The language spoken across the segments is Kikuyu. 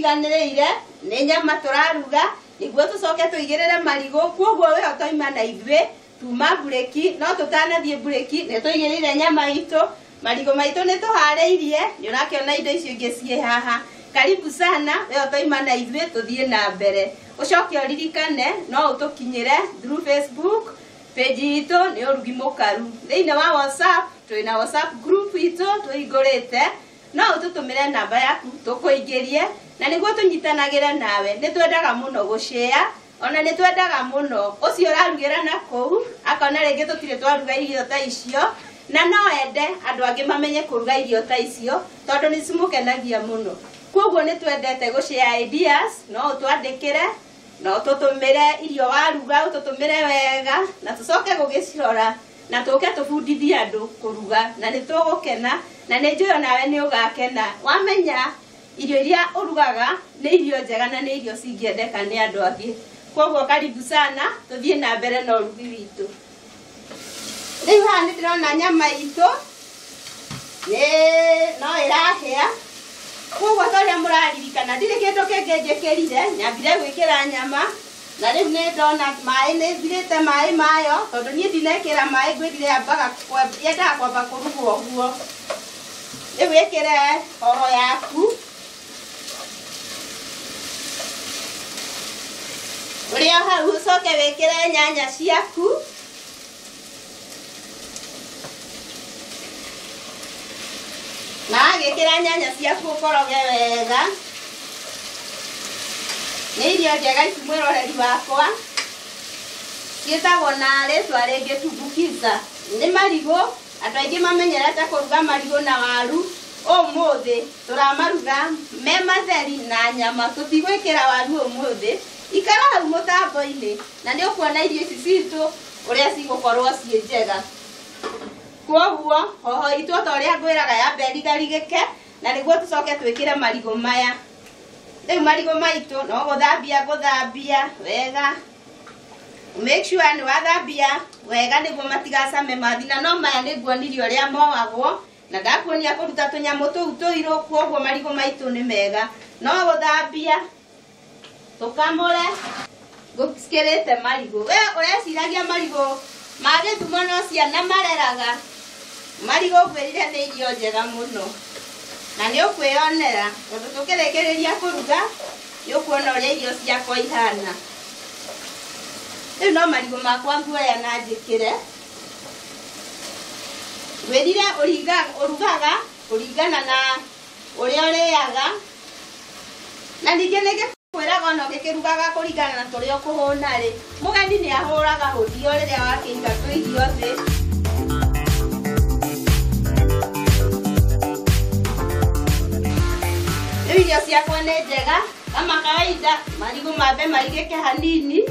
Tũtiganĩrĩire nĩ nyama tũraruga nĩguo tũcoke tũigĩrĩre marigũ. Kwoguo wĩho twaima na ithuĩ tuma mburĩki, no tũtanathiĩ mburĩki nĩ tũigĩrĩire nyama itũ, marigũ maitũ nĩ tũharĩirie. Nĩ ũrakĩona indo icio ingĩ ciĩ haha. Karibu sana, wĩho twaima na ithuĩ tũthiĩ na mbere. Ũcoke ũririkane no ũtũkinyĩre through Facebook page itũ nĩ Ũrugi Mũkaru. Thĩinĩ wa WhatsApp twĩna WhatsApp group itũ tũhingũrĩte, no ũtũtũmĩre namba yaku tũkũingĩrie na nĩguo tũnyitanagĩre nawe. Nĩ twendaga mũno gũshare, ona nĩ twendaga mũno ũcio ũrarugĩra na kũu akona rĩngĩ tũtirĩ twaruga irio ta icio, na no ende andũ angĩ mamenye kũruga irio ta icio tondũ nĩ cimũkenagia mũno. Kwoguo nĩ twendete gũshare ideas, no ũtwandĩkĩre, no ũtũtũmĩre irio waruga, ũtũtũmĩre wega na tũcoke gũgĩcirora na tũke tũbundithie andũ kũruga, na nĩ tũgũkena na nĩ njũĩ onawe nĩ ũgakena wamenya irio iria ũrugaga nĩ irio njega na nĩ irio cingĩendeka nĩ andũ angĩ. Kwoguo karibu sana, tũthiĩ na mbere na ũrugi witũ. Rĩu haha nĩ ndĩrona nyama itũ nĩ no ĩrahĩa. Kwoguo ta ũrĩa mũraririkana ndirĩ kĩndũ kĩngĩ njĩkĩrire, nyambire gwĩkĩra nyama na rĩu nĩ ndona maĩ nĩ thirĩte maĩ mayo, tondũ niĩ ndinekĩra maĩ, ngwĩrire yendaga kwamba kũrugwo ũguo. Rĩu wĩkĩre hoho yaku ũrĩ o hau, ũcoke wĩkĩre nyanya ciaku. Na wagĩkĩra nyanya ciaku ũkoroge wega. Nĩ irio njega ici mwĩroreri wakwa, ciĩtagwo na rĩtwa rĩngĩ tumbukiza. Nĩ marigũ, andũ aingĩ mamenyerete kũruga marigũ na waru. Ũmũthĩ tũramaruga me matheri na nyama, tũtigwĩkĩra waru ũmũthĩ. Ikara hau mũtambo-inĩ na nĩ ũkuona irio ici citũ ũrĩa cigũkorwo ciĩ njega. Kwoguo hoho itũ ta ũrĩa ngwĩraga yambe ĩrigarigĩke na nĩguo tũcoke twĩkĩre marigũ maya. Rĩu marigũ maitũ no gũthambia ngũthambia wega, make sure nĩ wathambia wega nĩguo matigacame mathina. No maya nĩ nguonirie ũrĩa moagwo na ndakuonia kũruta tũnyamũ tũu tũirũ. Kwoguo marigũ maitũ nĩ mega, no gũthambia tũkamũre gũkĩrĩte marigũ. We ũreciragia marigũ ma Gĩthumo no ciana mareraga? Marigũ ngwĩrire nĩ irio njega mũno na nĩ ũkwĩyonera tondũ tũkĩrĩkĩrĩria kũruga nĩ ũkuona ũrĩa irio ciakwa ihana. Rĩu no marigũ makwa nguoya na njĩkĩre. Ngwĩrire ũrugaga kũringana na ũrĩa ũrĩaga, na ningĩ nĩ ngĩkwĩraga ona ũgĩkĩrugaga kũringana na tũrĩa ũkũhũna rĩ, mũgeni nĩ ahũraga hũthio rĩrĩa wakĩiga tũirio thĩ. Rĩu irio ciakwa nĩ njega kama kawaida, marigũ mambe marigĩke hanini.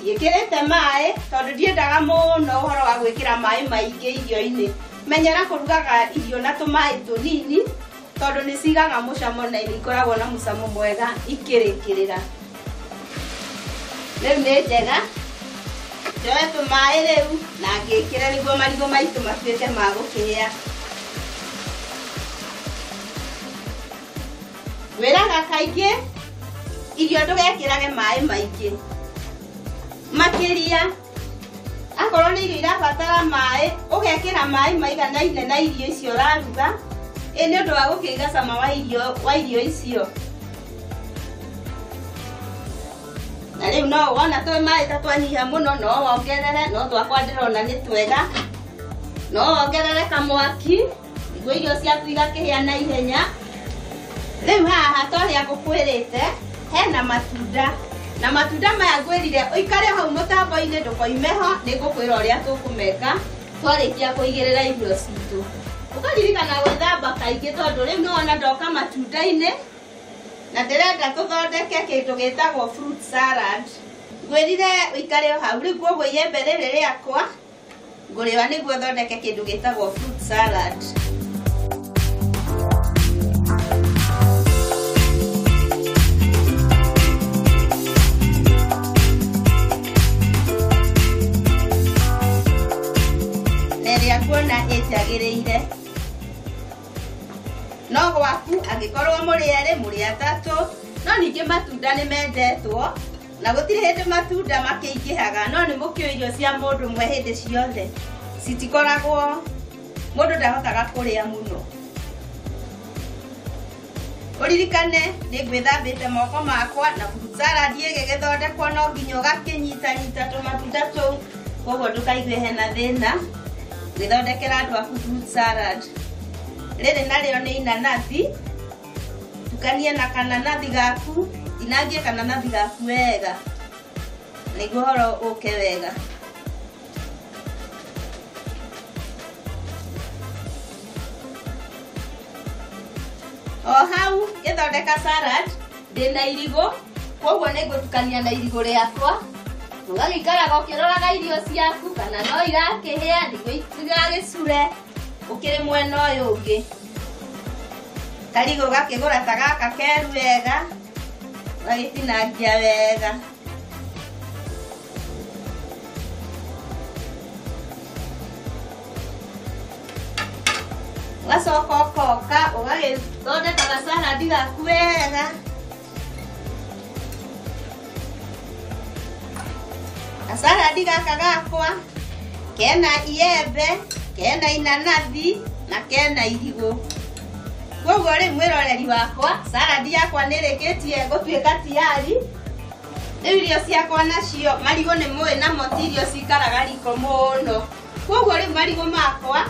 Ndiĩkĩrĩte maĩ tondũ ndiendaga mũno ũhoro wa gwĩkĩra maĩ maingĩ irio-inĩ. Menyera kũrugaga irio na tũmaĩ tũnini tondũ nĩ cigaga mũcamo na nĩ ikoragwo na mũcamo mwega ikĩrĩkĩrĩra. Rĩu nĩ njega, njoe tũmaĩ rĩu na ngĩkĩre nĩguo marigũ maitũ matuĩke ma gũkĩhĩa. Ngwĩraga kaingĩ irio ndũgekĩrage maĩ maingĩ makĩria. Akorwo nĩ irio irabatara maĩ, ũgekĩra maĩ maiganaine na irio icio ũraruga, ĩ nĩ ũndũ wa gũkĩiga cama wa irio icio. Na rĩu no wona twĩ maĩ ta twanyiha mũno, no wongerere, no twakwa ndĩrona nĩ twega. No wongerere kamwaki nĩguo irio ciaku igakĩhĩa na ihenya. Rĩu haha ta ũrĩa ngũkwĩrĩte hena matunda, na matunda maya ngwĩrire ũikare hau mũtambo-inĩ ndũkoime ho, nĩ ngũkwĩra ũrĩa tũkũmeka twarĩkia kũigĩrĩra irio citũ. Ũkaririkana gwĩthamba kaingĩ tondũ rĩu nĩwona ndoka matunda-inĩ na ndĩrenda tũthondeke kĩndũ gĩtagwo fruit salad. Ngwĩrire ũikare o hau, rĩu kwoguo iembe rĩrĩ rĩakwa ngũrĩwa nĩguo thondeke kĩndũ gĩtagwo fruit salad. Ĩrĩa nguona ĩnjagĩrĩire. No gwaku angĩkorwo mũrĩ erĩ, mũrĩ atatũ, No ningĩ matunda nĩ mendetwo na gũtirĩ hĩndĩ matunda makĩingĩhaga, no nĩ mũkĩũĩ irio cia mũndũ ũmwe hĩndĩ ciothe citikoragwo, mũndũ ndahotaga kũrĩa mũno. Ũririkane nĩ ngwĩthambĩte moko makwa na fruit salad ĩgĩgĩthondekwo no nginya ũgakĩnyitanyita tũmatunda tũu, koguo ndũkaigue hena thĩna gwĩthondekera andũ aku fruit salad. Rĩrĩ narĩo nĩ inanathi, tukanie na kananathi gaku, tinangie kananathi gaku wega nĩguo ũhoro ũke wega. O hau ngĩthondeka salad ndĩna irigũ, koguo nĩ ngũtukania na irigũ rĩakwa. Ũgagĩikaraga ũkĩroraga irio ciaku kana no irakĩhĩa nĩguo itigagĩcure ũkĩrĩ mwena ũyũ ũngĩ. Karigũ gakĩgũra ta gaka keru wega, ũgagĩtinangia wega. Ũgacoka ũkoka ũgagĩthondeka gacaradi gaku wega. Gacaradi gaka gakwa kena iembe, kena inanathi na kena irigũ. Koguo rĩu mwĩroreri wakwa, salad yakwa nĩ ĩrĩkĩtie gũtuĩka tiyari. Rĩu irio ciakwa nacio, marigũ nĩ mũĩ namo ti irio cikaraga riko mũno. Koguo rĩu marigũ makwa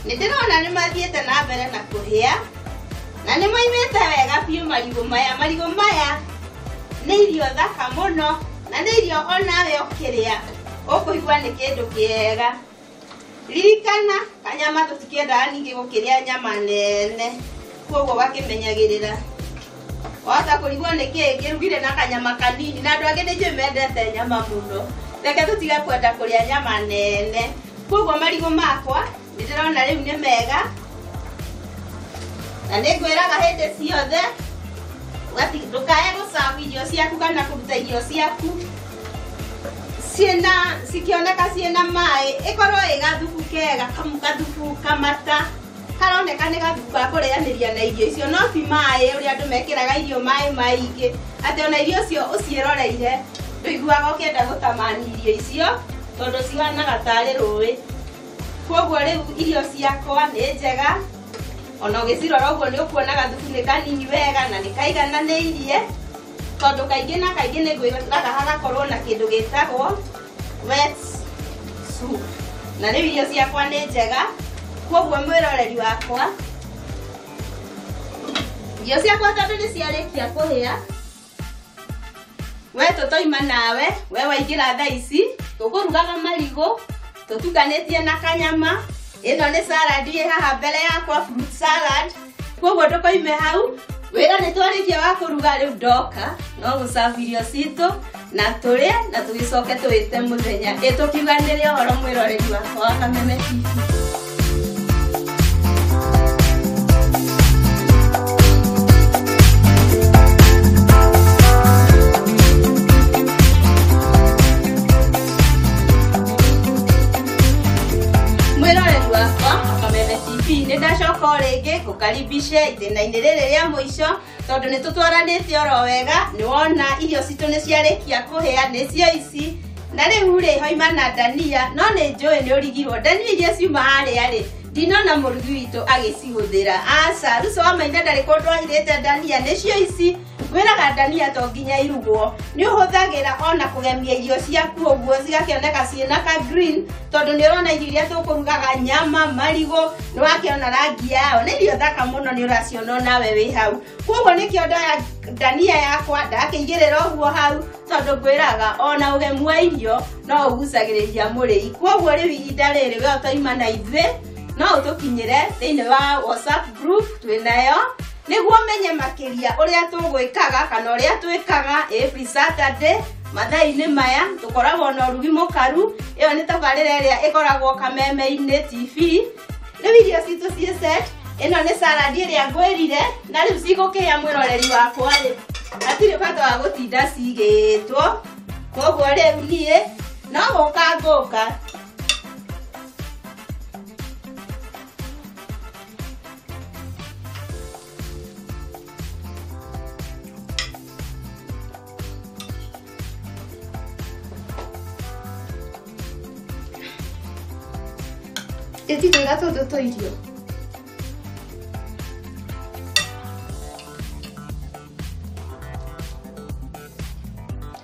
nĩ ndĩrona nĩ mathiĩte na mbere na kũhĩa na nĩ maimĩte wega biũ marigũ maya. Marigũ maya nĩ irio thaka mũno na nĩ irio onawe ũkĩrĩa ũkũigua nĩ kĩndũ kĩega. Ririkana kanyama tũtikĩendaga ningĩ gũkĩrĩa nyama nene, koguo ũgakĩmenyagĩrĩra. Wahota kũrigwo nĩ kĩĩ ngĩrugire na kanyama kanini, na andũ angĩ nĩ njũĩ mendete nyama mũno. Reke tũtige kwenda kũrĩa nyama nene. Koguo marigũ makwa nĩ ndĩrona rĩu nĩ mega, na nĩ ngwĩraga hĩndĩ ciothe ndũkae gũcabu irio ciaku kana kũruta irio ciaku ciĩna cikĩoneka ciĩna maĩ, ĩkorwo ĩ gathubu kega, gathubu kamata karoneka nĩ gathubu ga kũrĩanĩria na irio icio, no ti maĩ ũrĩa andũ mekĩraga irio maĩ maingĩ atĩ ona irio icio ũciĩroreire ndũiguaga ũkĩenda gũtamani irio icio tondũ cihanaga tarĩ rũĩ. Koguo rĩu irio ciakwa nĩ njega, ona ũgĩcirora ũguo nĩ ũkuona gathubu nĩ kanini wega na nĩ kaigananĩirie, tondũ kaingĩ na kaingĩ nĩ ngwĩraga hagakorwo na kĩndũ gĩtagwo wet soup. Na rĩu irio ciakwa nĩ njega, koguo mwĩroreri wakwa, irio ciakwa tondũ nĩ ciarĩkia kũhĩa, we tũtoima nawe, we waingĩra thaa ici tũkũrugaga marigũ tũtukanĩtie na kanyama. Ĩno nĩ salad ĩ haha mbere yakwa, fruit salad. Koguo ndũkoime hau, wĩra nĩ twarĩkia wa kũruga, rĩu ndoka no gũcabu irio citũ na tũrĩe na tũgĩcoke tũwĩte mũthenya. Ĩ tũkiuganĩre ũhoro mwĩroreri wakwa wa Kameme TV. Mwĩroreri wakwa wa Kameme TV, nĩ ndacoka o rĩngĩ ngũkaribishe ithĩna-inĩ rĩrĩ rĩa mũico, tondũ nĩ tũtwaranĩte oro wega. Nĩ wona irio citũ nĩ ciarĩkia kũhĩa, nĩcio ici. Na rĩu rĩ hoima na ndania, no nĩ njũĩ nĩ ũrigirwo ndania iria ciuma harĩa rĩ, ndinona mũrugi witũ agĩcihũthĩra. Aca, Ruco wa Maina ndarĩ kũndũ ahithĩte ndania, nĩcio ici. Ngwĩraga ndania to nginya irugwo, nĩ ũhũthagĩra ona kũgemia irio ciaku ũguo cigakĩoneka ciĩna ka green, tondũ nĩ ũrona irio iria tũkũrugaga nyama, marigũ, nĩ wakĩona rangi yao, nĩ irio thaka mũno, nĩ ũraciona onawe wĩ hau. Koguo nĩkĩo ndoya ndania yakwa ndakĩigĩrĩra ũguo hau, tondũ ngwĩraga ona ũgemu wa irio no ũgucagĩrĩria mũrĩi. Koguo rĩu ihinda rĩrĩ we ũtoima na ithuĩ, no ũtũkinyĩre thĩinĩ wa WhatsApp group twĩnayo, nĩguo ũmenye makĩria ũrĩa tũgwĩkaga kana ũrĩa twĩkaga every Saturday mathaa-inĩ maya tũkoragwo na ũrugi mũkaru. Ĩyo nĩ tabarĩra ĩrĩa ĩkoragwo Kameme-inĩ TV. Rĩu irio citũ ciĩ set, ĩno nĩ salad ĩrĩa ngwĩrire, na rĩu cigũkĩhĩa mwĩroreri wakwa rĩ, hatirĩ bata wa gũtinda cigĩtwo. Koguo rĩu niĩ no gũka ngũka Ĩti twega tũtũ twa irio.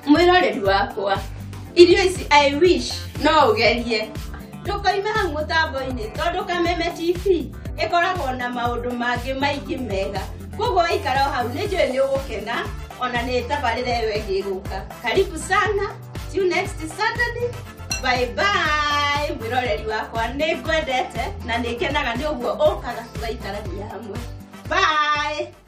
Mwĩroreri wakwa, irio ici I wish no ũgerie. Ndũkoime hau mũtambo-inĩ tondũ Kameme TV ĩkoragwo na maũndũ mangĩ maingĩ mega. Koguo waikara o hau nĩ njũĩ nĩ ũgũkena ona nĩ tabarĩra ĩyo ĩngĩ ĩgũka. Karibu sana. See you next Saturday. Bye bye. Mwĩroreri wakwa nĩ ngwendete na nĩ ngenaga nĩ ũguo ũkaga tũgaikarania hamwe. Bye.